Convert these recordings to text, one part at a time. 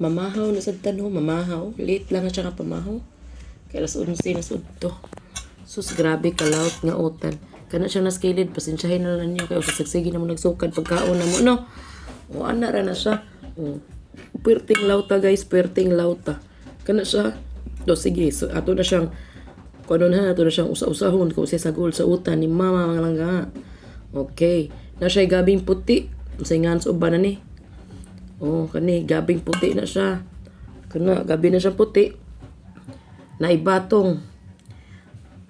Mamahaw na sad ta, no, mamahaw. Late lang na siya nga pamahaw. Kay alas 11 na sud to. Sus, grabe kalawt nga utan. Kana siya naskilid, pasensyahin na lang niyo kay usagsige na mo nagsukad pagkaon na mo, no. O ana ra na siya. O, perting lauta, guys, perting lauta. Kana siya. Do sige, so, ato na siyang kung ano na, ato na siyang usa-usahon kung siya sagol sa utan ni mama, mga langga. Okay. Na siya gabing puti. Unsay ngan sa uban na ni? Oh, kani gabing puti na siya. Kana gabi na siyang puti. Na ibatong.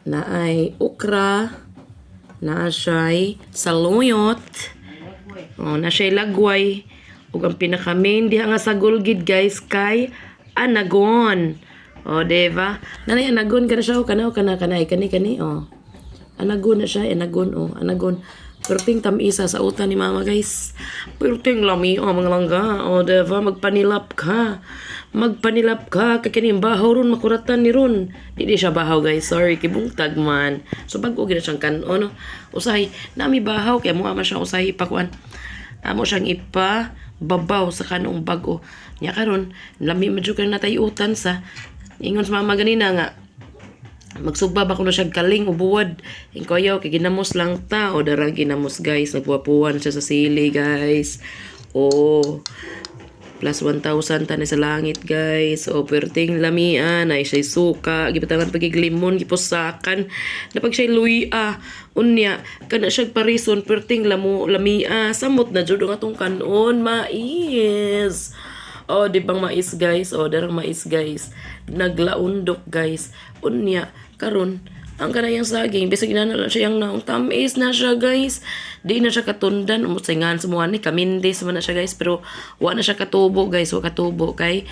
Na ay okra. Na siya'y saluyot. Oh, na siya'y lagway. Ug ang pinaka main diha nga sagol gid, guys, kay anagon. Oh, diba? Nanay anagon kana siya, oh, kana, oh, kana kana kani kani, oh. Anagon na siya, anagon, oh, anagon. Perting tamisa sa utan ni mama, guys. Perting lami, oh, mga langga. Oh, diba? Magpanilap ka. Magpanilap ka. Kay kining bahaw ron, makuratan ni ron. Di siya bahaw, guys. Sorry, kibungtag man. So, bago gina siyang kanon, no? Usahay, nami bahaw. Kaya mo man siya usahay ipakuan. Amo siyang ipa babaw sa kanong bago. Nya karon, lami man jud ka natay utan sa ingon sa mama ganina nga magsugba ba kuno siya kaling ubuwad. Inkoyo kay ginamos lang ta o dara ginamos, guys. Nagwapuan siya sa sili, guys. Oh, plus 1,000 ta ni sa langit, guys. O perting lamian ay siya suka, gibatangan pagig limon, gipusakan napag siya luya. Unya kana siya parison, perting lamo lamia, samot na jud ang atong kanon mais. Oh, di bang mais, guys? Oh, darang mais, guys. Naglaundok, guys. Unya karon ang kanayang saging bisag inana na siya yang naong, tamis na siya, guys. Di na siya katundan umot sa ngan sa mga ni kamindis man na siya, guys, pero wa na siya katubo, guys, wa katubo kay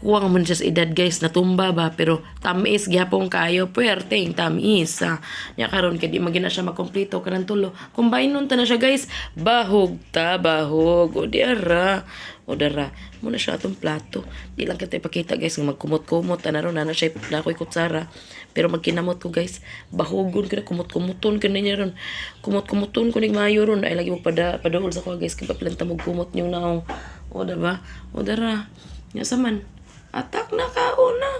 kuwang man siya sa edad, guys, natumba ba, pero tamis gihapon kayo, puwerteng tamis, ah. Nya karon kay di man gina siya makompleto kanang tulo, combine nun ta na siya, guys. Bahog ta, bahog. O di ara, o dara mo na siya atong plato. Di lang kita ipakita, guys, nga magkumot-kumot ta na ron na siya na ako'y kutsara, pero magkinamot ko, guys. Bahogon ko na, kumot-kumuton ko na niya ron, kumot-kumuton ko ning maayo ron. Ay lagi mo pada paduol sa ko, guys, kay paplanta mo kumot niyong naong. O diba, o dara nya sa man atak na kaon na.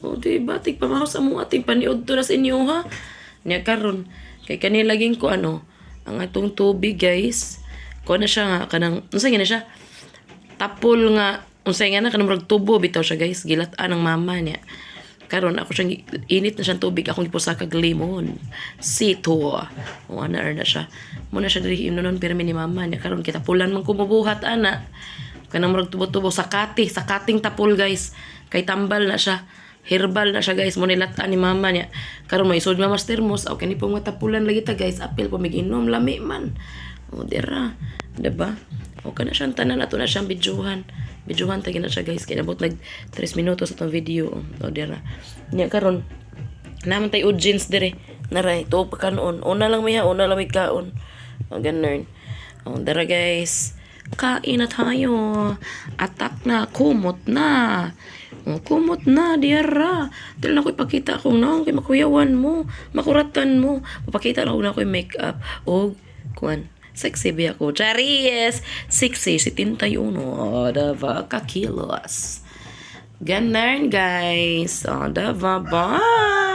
O di ba, tigpamahaw sa mong ating paniud to na sa inyo ha. Nya karon kay kani laging ko ano, ang atong tubig, guys. Ko na siya nga kanang unsa nga na siya? Tapol nga unsa nga na kanang murag tubo bitaw siya, guys, gilat-an ng mama niya. Karon ako siyang init na siyang tubig, akong gipusaka og limon. Sito. O ana na siya. Muna siya diri imnonon pirmi ni mama niya karon kita pulan man kumubuhat ana. Kanang murag tubo-tubo sakati, sakating tapol, guys. Kay tambal na siya. Herbal na siya, guys, mo nilat-an ni mama niya. Karon may isod mama sa thermos, aw kani pong tapulan lagi ta, guys, apil po mig inom, lami man. O dira, diba? O kana siyang tanan, ato na siyang bidyuhan. Bidyuhan ta na siya, guys, kay nabot nag 3 minutos atong video. O dira. Nya karon naman tay audience dire. Naray, tuog pa kanon. Una lang may ha, una lang may kaon. O ganun. O dara, guys. Kain na tayo. Atak na, kumot na. O, kumot na, diara. Dili na ko ipakita akong naong kay makuyawan mo, makuratan mo. Mapakita na ko yung makeup. O, kuan, sexy ba ako? Charies! Sexy, 71. O, diba? Kakilos. Ganun, guys. O, diba? Bye!